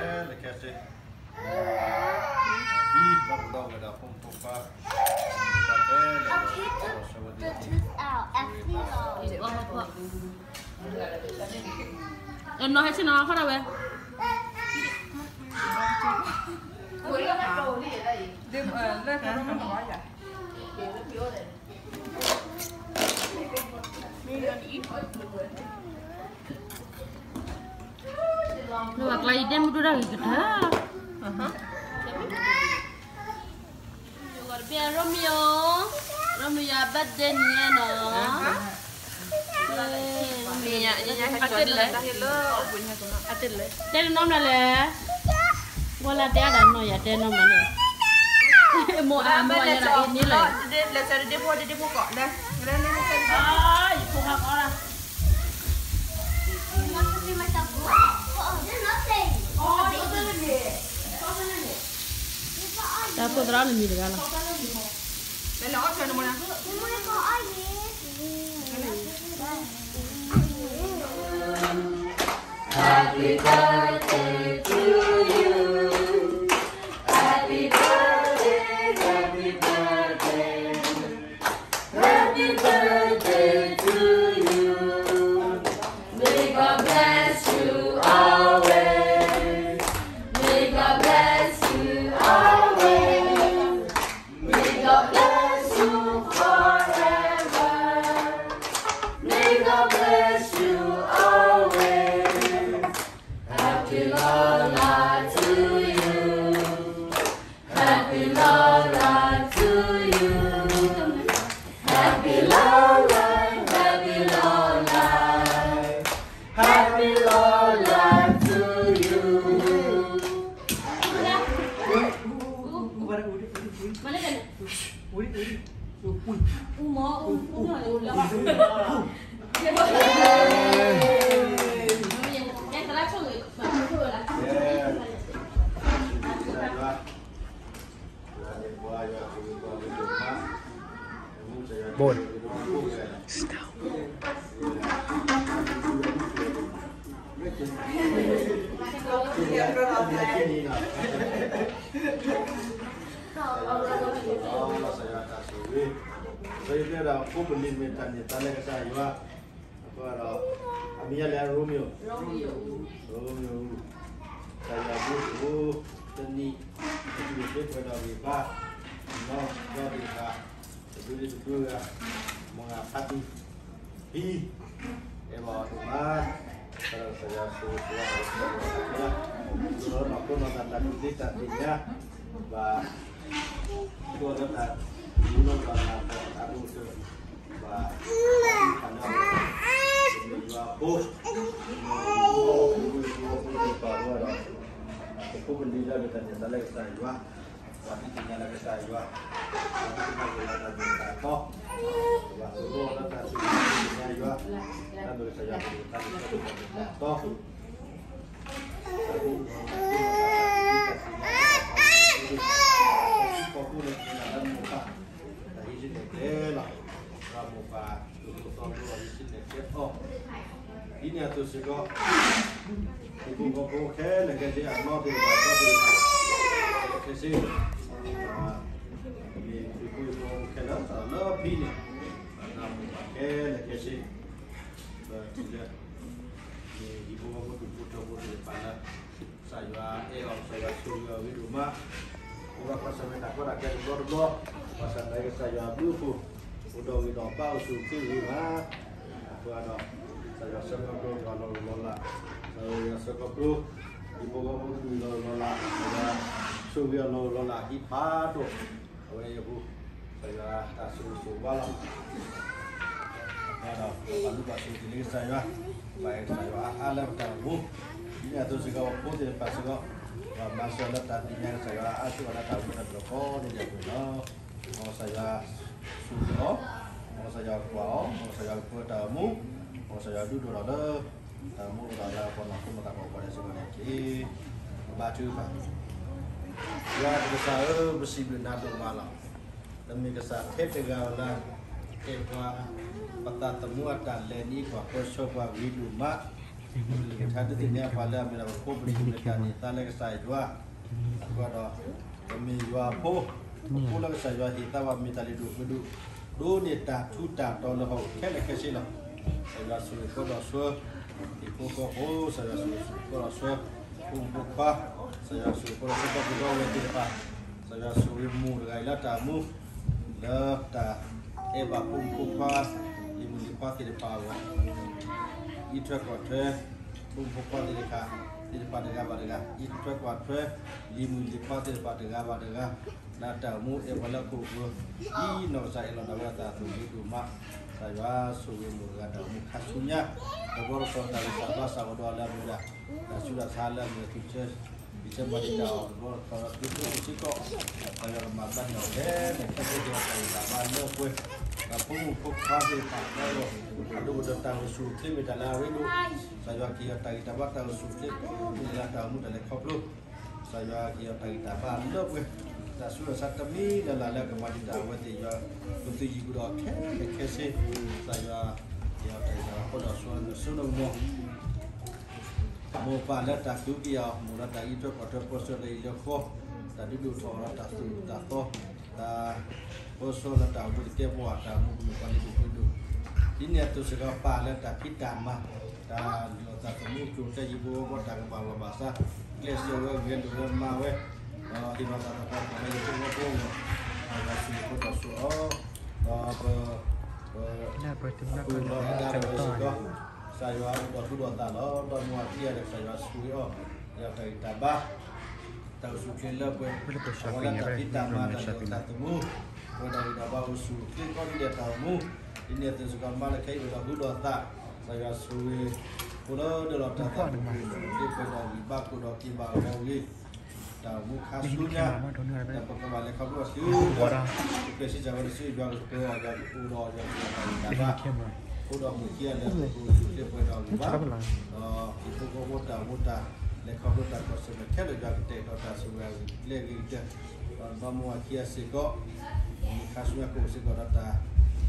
ခဲလၢာ်ခဲဆ့, ဒ်ဒီပုၢ်ဒီဝဲၢ်ဒီးဖိမုၣ်ဖိခွါ, ဒီးတဲဒီး အဲ နီၢ်ဟဲဆ့ၣ်နီၤ ဟီၣ်ဒၣ်ဝဲ, နဝဲကျါအံၤဒဲမုၢ်ဒိၣ်တၢ်ဂ့ၤကတၢၢ်လီၤ. တဘ့ၣ် Romeo, Romeo အ birthday န့ၣ်နီၤ, တဲတနီၤမလဲၣ်, ဝဲလၢတဲဒၣ်နီၤ ယတဲနီၤမလဲၣ်, မိၢ်အမိၢ်ယဲဒၣ်အံၤန့ၣ်လီၤ, တၢ်ဖိသရၣ်နမံၤတဂၤလီၤ. Happy birthday to you. Happy birthday, happy birthday. Happy birthday to you. May God bless you always. May God bless you always. May God bless you forever. May God bless you always. Happy long life to you. Happy long life to you. Happy long life, happy long life. Happy long life to you. ကစၢ်ယွၤတၢ်ဆိၣ်ဂ့ၤ, ဒီးယတဲဒၣ် ဖိပလံၤမ့ၢ်တၢ်န့ၢ်သါလၢကစၢ်ယွၤ, အဃိဒီး အမံၤယၤလဲၣ် ရိမ့ၤဧိၤ, ရိမ့ၤဧိၤ, ကစၢ်ယွၤဘျုးဖှိၣ်တနံၤ, ပတုၤပှဲၤဒီးဂ့ၤဘၣ်, ဒီးဒီးဂ့ၤဘၣ်, တဘျုးတဘျုးဂၤ, မ့ၢ်ဂၤဖးတံၢ်, ဟံး, အဲၣ်ဘၣ်အီၤဒိၣ်မး, ကစၢ်ယွၤဆိၣ်ဂ့ၤဆိၣ်ဝါ ဒီးနီၢ်ခိနီၢ်သးတၢ်ကူၣ်သ့တၢ်သ့ၣ်ညါ, ဘၣ် ဒိၣ်လၢတၢ်မူနီၢ်သးတၢ်ဒိၣ်ကတၢၢ်, ဘၣ် ယွၤဖိ, ဒီး ပဖိပလံၤလၢအမ့ၢ်တၢ်န့ၢ်သါလၢကစၢ်ယွၤ, ပှၤဒုးသ့ၣ်ညါလၢကစၢ်ယွၤ, ပှၤဒုးသ့ၣ်ညါလၢကစၢ်ယွၤ, ပှၤဒုးသ့ၣ်ညါလၢတၢ်မ့ၢ်တၢ်တီ, ပှၤသိၣ်လိလၢတၢ်သ့ၣ်ညါလၢကစၢ်ယွၤ, လၢအမ့ၢ်ကစၢ်ယွၤကလုၢ်ကထါန့ၣ် တၢ်မ့ၢ်တၢ်တီ တၢ်ဟံးန့ၢ်ကျဲလီၤ, ပှၤမိၢ်ပၢ်ဒိၣ်ထီၣ်သီလိအဟံးန့ၢ်ကျဲအီၤ, ဒ်န့ၣ်အသိးစ့ၢ်ကီး, ဟံၣ်ဖိဃီဖိခဲလၢာ်ခဲဆ့အနီၢ်သ့ၣ်တဖၣ် ဒီပုၢ်ဝဲၢ်သ့ၣ်တဖၣ်, ခဲဆ့, မ့ၢ်ဟံၣ်ဖိဃီဖိခဲလၢာ်သးလၢဖံန့ၣ်, ပှၤမိၢ်ပၢ်ခဲလၢာ်ခဲဆ့, ပထံၣ်လၢ မ့ၢ်ဟံၣ်ဖိဃီဖိဒူၣ်ဖိထၢဖိသ့ၣ်တဖၣ်လၢ ကစၢ်ယွၤအဲၣ်အီၤ ကစၢ်ယွၤဆိၣ်ဂ့ၤအီၤဂ့ၤဒိၣ်မး, အိၣ်ဘၣ်ကွၢ်ဆၢၣ်မဲာ်တၢ်ကီတၢ်ခဲတဘျီတဘျီ, ဘၣ်ဆၣ်သနာ်က့ကစၢ်ယွၤဘျုးအဖှိၣ်, အိၣ်ဒီးဂ့ၤဒီးဘၣ်အိၣ်ဆူၣ်အိၣ်ချ့ဂ့ၤမး, အဃိဒီး ကစၢ်ယွၤဆှၢခီဖျိယွၤလီၤဂာ်လီၤလး, ကစၢ်ယွၤဆှၢခီဖျိ ဟံၣ်ဖိဃီဖိကလုာ်လီၤဂာ်လီၤလး, ကစၢ်ယွၤဆိၣ်ဂ့ၤအီၤလီၤဂာ်လီၤလး ဟံၣ်ဖးဒိၣ် အဝဲအံၤအပူၤ, ကစၢ်ယွၤတၢ်ဆိၣ်ဂ့ၤဆိၣ်ဝါလီၤ. ဒီးပာ်လုၢ်ပာ်ဆိၣ်ဂ့ၤလၢကစၢ်ယွၤ, ပာ်ကစၢ်ယွၤအါအါလၢပတၢ်အိၣ်မူ, ဒ်န့ၣ်အသိးစ့ၢ်ကီး ပဖိသ့ၣ်တဖၣ်စ့ၢ်ကီး, ပှၤမၤစၢၤလၢတၢ်သ့ၣ်ညါကစၢ်ယွၤအါစုအါလၢတၢ်အိၣ်မူတၢ်ဒိၣ်ကီန့ၣ်ဒီးပှဲၤလီၤ. မ်ကစၢ်ယွၤဆိၣ်ဂ့ၤအီၤ, မ်ကစၢ်ယွၤကွၢ်အီၤ, မ်ကစၢ်ယွၤကပၢတၢ်အိၣ်မူ, မ်ကစၢ်ယွၤဒုးဒိၣ်ထီၣ်လၢ တၢ်အိၣ်မူဒီးလၢပှၤနီၢ်ခိနီၢ်သးကိးဂၤဒဲးစ့ၢ်ကီးန့ၣ်တက့ၢ်. ပဘါထုကဖၣ်, ယွၤပကစၢ်ဧၢ, ပစံးဘျုးနၤဒိၣ်မးလီၤ. နမ့ၢ်ကစၢ်ထဲတဂၤဧိၤလၢ ကတဲပှၤ ပသးသမူအတၢ်လဲၤနံၤ ပှၤပၢဆှၢပှၤဂ့ၤဒိၣ်မး, ပကထါဒုးသ့ၣ်ညါပှၤလၢအမ့ၢ်ဒၣ်ပဖိပလံၤမ့ၢ်တၢ်န့ၢ်သါလၢကစၢ်ယွၤ, အဃိဒီး ပမ့ၢ်ယွၤအဖိ, အဖိလၢကစၢ်ယွၤဟ့ၣ်သါဘၣ်မ့ၢ်တၢ်လုၢ်ဒိၣ်ပှ့ၤဒိၣ်, ဒိးန့ၢ်တၢ်ထူးတၢ်တီၤလၢဟီၣ်ခိၣ်ခဲလၢာ်ခဲဆ့လီၤ. ကစၢ်ယွၤဆိၣ်ဂ့ၤဃီဒီးဆှၢ ဟံၣ်ဖိဃီဖိ, ကစၢ်ယွၤဆိၣ်ဂ့ၤဃီဒီးဆှၢ ဖိမုၣ်ဖိခွါ, ကစၢ်ယွၤဆိၣ်ဂ့ၤဃီဒီးဖိသၣ်ဖိဒီဝဲသ့ၣ်တဖၣ်, ကစၢ်ယွၤဆိၣ်ဂ့ၤမိၢ်တဂၤအံၤလၢတၢ်မူ လၢတၢ်အဲၣ်ဘၣ်ဖိမုၣ်ဖိခွါ လံၤမုၣ်လံၤခွါသ့ၣ်တဖၣ်အဂီၢ်, အံးထွဲကွၢ်ထွဲ ဖိမုၣ်ဖိခွါသ့ၣ်တဖၣ်, သ့ၣ်တဖၣ်တဂၤဘၣ်တဂၤ, အံးထွဲကွၢ်ထွဲ လံၤမုၣ်လံၤခွါသ့ၣ်တဖၣ်တဂၤဘၣ်တဂၤ, လၢတၢ်အိၣ်မူအဲၣ်ပှၤလၢခိၣ်ကျၢၢ်, ဒ်နီၢ်ကစၢ်အဲၣ်လီၤဒၣ်ဝဲအသးအသိး ဒိၣ်ဒိၣ်မး, ကစၢ်ယွၤဆိၣ်ဂ့ၤမိၢ်တဂၤတၢ်အိၣ်မူခါဆူညါ, တဘျီတခီၣ်တၢ်ဂံၢ်တၢ်ဘါစးအိၣ်ဒီးလၢအမ့ၢ်ဒၣ် တၢ်ဆူးတၢ်ဆါလၢအမ့ၢ် တဘျီတခီၣ်ဒီးသုတအိၣ်စ့ၢ်ကီး, ကစၢ်ယွၤကမၤဘျါန့ၢ်အီၤခဲလၢာ်ခဲဆ့ဒီးတၢ်ဂံၢ်တၢ်ဘါလၢပှဲၤ, ဒီးဖိမုၣ်ဖိခွါသ့ၣ်တဖၣ်အဂီၢ်, အဒိၣ်ကတၢၢ်တၢ်အိၣ်ဆူၣ်အိၣ်ချ့မ့ၢ်တၢ်လၢအရ့ဒိၣ်, ကစၢ်ယွၤကဟ့ၣ်အီၤတၢ်ဂံၢ်တၢ်ဘါတၢ်အိၣ်ဆူၣ်အိၣ်ချ့ကိးနံၤဒဲးလၢတၢ်အိၣ်မူတၢ်လဲၤခီဖျိ, ကစၢ်ယွၤကဟ့ၣ်အီၤတၢ်ဂံၢ်တၢ်ဘါလၢပှဲၤ, တၢ်ဆူးတၢ်ဆါတမံၤလၢ်လၢ်လၢကမၤဒံးတၢ်အဝဲသ့ၣ်ယွၤ, ကသူၣ်ယံၤပူၤဒီးခဲလၢာ်ခဲဆ့, ကစၢ်ယွၤကဟ့ၣ်အီၤတၢ်ဂံၢ်တၢ်ဘါဒီးဆှၢအီၤလၢစိကမီၤ မိၢ်ပၢ်လၢတၢ်သူၣ်ကံၢ်အီၤ, မိၢ်လၢတၢ်အံးထွဲကွၢ်ထွဲပၢဆှၢလၢအံၤလၢဃီ, တၢ်ဒုးဒိၣ်ထီၣ်အီၤလၢတၢ်သိၣ်တၢ်သီ, တၢ်ပၢဆှၢလၢတၢ်အိၣ်မူတကဲပဝး တၢ်အိၣ်မူကမ့ၢ်ပှၤလၢဒိၣ်ပှ့ၤဒိၣ်, ဒ်န့ၣ်အသိးစ့ၢ်ကီးပၢ်လၢတၢ်ဖံးတၢ်မၤ, တၢ်လုၢ်အီၣ်သးသမူကျိၣ်စ့ယံၤဘိဘီတၢ်ကဘၣ်လီၢ်ဘၣ်စး, ကျဲးစၢးဝဲဂဲၤလိာ်ဝဲမၤဝဲ, ဒီးဟ့ၣ်လီၤသးဒီးပှၤလၢယဖိဃီဖိအဂီၢ်, ဒီးယွၤဆိၣ်ဂ့ၤဃီဒီးဆိၣ်အီၤ, ဒီးပ ပ ပလီၤဒၣ်ဝဲစ့ၢ်ကီး, ကစၢ်ယွၤအိၣ်ဒီးသူၣ်ဒီးသးလီၤ, ဒီးမိၢ်အခံဂၤဒီးကစၢ်ယွၤဆိၣ်ဂ့ၤအီၤ, ယွၤတၢ်ဂံၢ်တၢ်ဘါ, တၢ်အိၣ်ဆူၣ်အိၣ်ချ့လၢပှဲၤ, အဝဲလၢတၢ်ဖံးတၢ်မၤတၢ်လုၢ်အီၣ်သးသမူ, ပှဲၤဒီးဂံၢ်ဒီးဘါအိၣ်ဆူၣ်အိၣ်ချ့ကိးနံၤဒဲးတၢ်အိၣ်မူ, ဒ်န့ၣ်အသိးစ့ၢ်ကီးမါလၢခဲအံၤအိၣ်ဒီးသူၣ်ဒီးသး, ကစၢ်ယွၤဆိၣ်ဂ့ၤ, ဖိလၢဒၢးလီၤတၢ်သးသမူအိၣ်ဆူၣ်အိၣ်ချ့ပှဲၤဒီးဂံၢ်ဘါကိၣ်ဒီးက့ၤဘၣ်အဂီၢ်ဂ့ၤ တၢ်အိၣ်မူခါဆူညါ, ဒီးပကဘၣ်လဲၤခီဖျိအီၤတုၤလၢ ပကျဲးစၢးဝဲလၢစုယွၤကပၢအီၤ ယွၤကအိၣ်ဒီးယွၤကပၢတၢ်ဂံၢ်တၢ်ဘါ, အိၣ်ဒီးမုၢ်ခံဂၤလၢပကအိၣ်ဆူၣ်အိၣ်ချ့ပှဲၤဒီးဂံၢ်ဘါ, ဒီးဟံၣ်ဖိဃီဖိတၢ်အိၣ်မူတၢ်လဲၤခီဖျိတၢ်ကီၢ်စဲၣ်မဲာ်ခဲလၢာ် ယွၤကတဲာ်ကတီၤတၢ်ဆိၣ်ဂ့ၤအဂ့ၢ်ကျဲဂ့ၤကတၢၢ်, ဒီးဘၣ်မူဝါခံဂၤစ့ၢ်ကီး မုၢ်ခါဆူညါကအိၣ်စ့ၢ်ကီးဒီးတၢ်,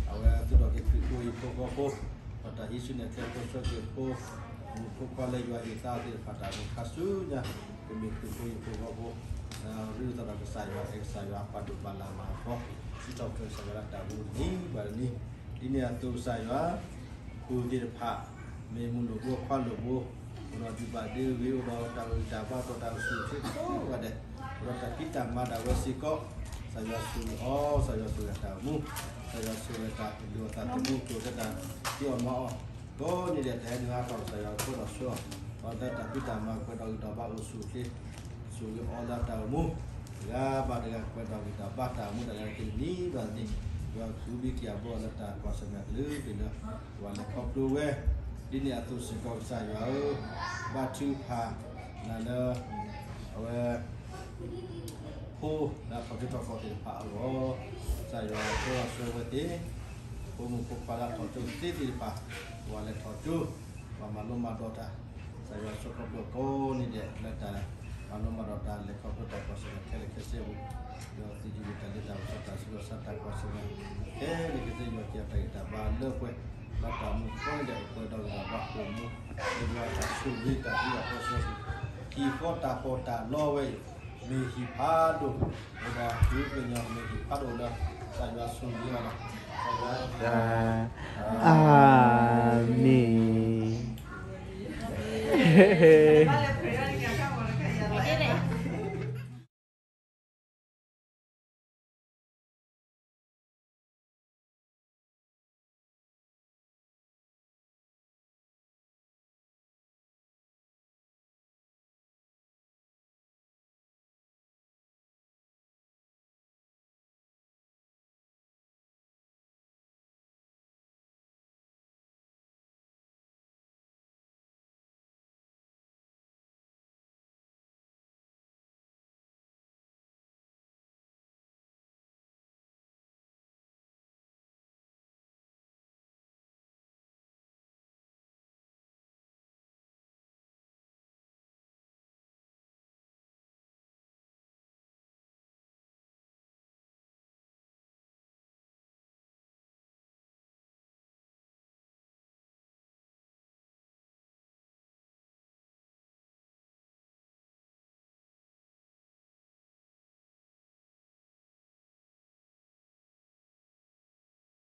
အဝဲသုးဒီးက့ၤခရံာ်ဖိဟံၣ်ဖိဃီဖိ, ဒီးတၢ်ဟံးစုနဲၣ်ကျဲဖိဆှၢက့ၤဖိ, မုၢ်ဖိခွါလၢယွၤဟ့ၣ်သါသ့ၣ်တဖၣ်တၢ်မူခါဆူညါ, ပမ့ၢ်ခရံာ်ဖိဟံၣ်ဖိဃီဖိ, ရ့လိာ်သးဒီးကစၢ်ယွၤ အဲၣ်ကစၢ်ယွၤပာ်ဒိၣ်ပာ်လၢ်မၤအသီ, စံးထီၣ်ပတြၢၤကစၢ်ယွၤလၢတၢ်မူတနံၤဘၣ်တနံၤ, ဒ်န့ၣ်အသိးကစၢ်ယွၤ ပုၢ်သ့ၣ်တဖၣ်, မ့ၢ်မုၢ်လိၣ်ဘိခွါလိၣ်ဘိ, အိၣ်ဒီးဒုၣ်ဘၣ်ဒ့ဂ့ၤ အိၣ်ဒီးတၢ်ဂံၢ်တၢ်ဘါဒီးတၢ်အိၣ်ဆူၣ်အိၣ်ချ့ကိးဂၤဒဲး, အိၣ်ဒီးတၢ်ဖံးတၢ်မၤဒၣ်ဝဲစ့ၢ်ကီး, ကစၢ်ယွၤဆိၣ်ဂ့ၤအီၤ, ကစၢ်ယွၤဆိၣ်ဂ့ၤတၢ်အိၣ်မူ, ကစၢ်ယွၤဆိၣ်ဂ့ၤတၢ်လုၢ်အီၣ်သးသမူကျိၣ်စ့တၢ်ဖံးအီၣ်မၤအီၣ်, ကိးနံၤဒဲးတၢ်ဟဲနုာ်ဟးထီၣ် ကစၢ်ယွၤကဆိၣ်ဒီးဆှၢအီၤ, ဒီးလၢတၢ်ဖံးတၢ်မၤပှဲၤဒီးဂံၢ်ဒီးဘါအိၣ်ဆူၣ်အိၣ်ချ့ ဆိၣ်ဂ့ၤအီၤလၢတၢ်အိၣ်မူ, တဂၤဘၣ်တဂၤပှဲၤဒီးဂံၢ်ဒီးဘါတၢ်အိၣ်မူတၢ်လဲၤတနံၤဘၣ်တနံၤ, ယွၤကသူဘံၣ်က့ၤအဘီအလၢတၢ်ကွၢ်ဆၢၣ်မဲာ်ကလုာ်ကလုာ်လၢ ပှၤလဲၤခီဖျိဝဲ, ဒ်န့ၣ်အသိးစ့ၢ်ကီးကစၢ်ယွၤဧၢ, ဘါထုကဖၣ်နၤလၢ အဝဲ ဖိလၢအထီၣ်ကၠိထီၣ်ကီၢ်သ့ၣ်တဖၣ်အဂီၢ်, ကစၢ်ယွၤဆိၣ်ဂ့ၤအဝဲသ့ၣ်, ဖိမုၣ်ဖိခွါလၢအထီၣ်ကၠိသ့သ့ၣ်တဖၣ်, ပှၤလဲၤထီၣ်ကၠိ, ပှၤမၤလိမၤဒိးတၢ်, ကစၢ်ယွၤဆိၣ်ဂ့ၤကိးနံၤဒဲးလၢတၢ်မၤလိမၤဒိးတၢ် လဲၤခီဖျိတၢ်ကွၢ်ဆၢၣ်မဲာ်ခဲလၢာ်ခဲဆ့အပူၤ, ဒီးသံယုၢ်တၢ်လၢတၢ်အိၣ်ဆီတၢ်ဆူးတၢ်ဆါတၢ်ကွၢ်ဆၢၣ်မဲာ် ခဲလၢာ်ခဲဆ့ ယွၤက့ၤအတၢ်ဂံၢ်တၢ်ဘါလၢပှဲၤ, လၢတၢ်မူကိးနံၤဒဲးပှဲၤဒီးဂံၢ်ဒီးဘါအိၣ်မူ, ယွၤတၢ်ဆိၣ်ဂ့ၤတၢ်ဟံးအီၣ်ပၢဆှၢပူၤ, ဟံၣ်ဃီတၢ်ဖီၣ်တၢ်လီဝဲအံၤ, မ့ၢ်ဟံၣ်ဖးဒိၣ်, ဒီးတုၤကညီၤမ့ၢ်ဟံၣ်ဖးဒိၣ်လၢ ကစၢ်ယွၤဆိၣ်ဂ့ၤအီၤလီၤ. အၤမ့ၣ်.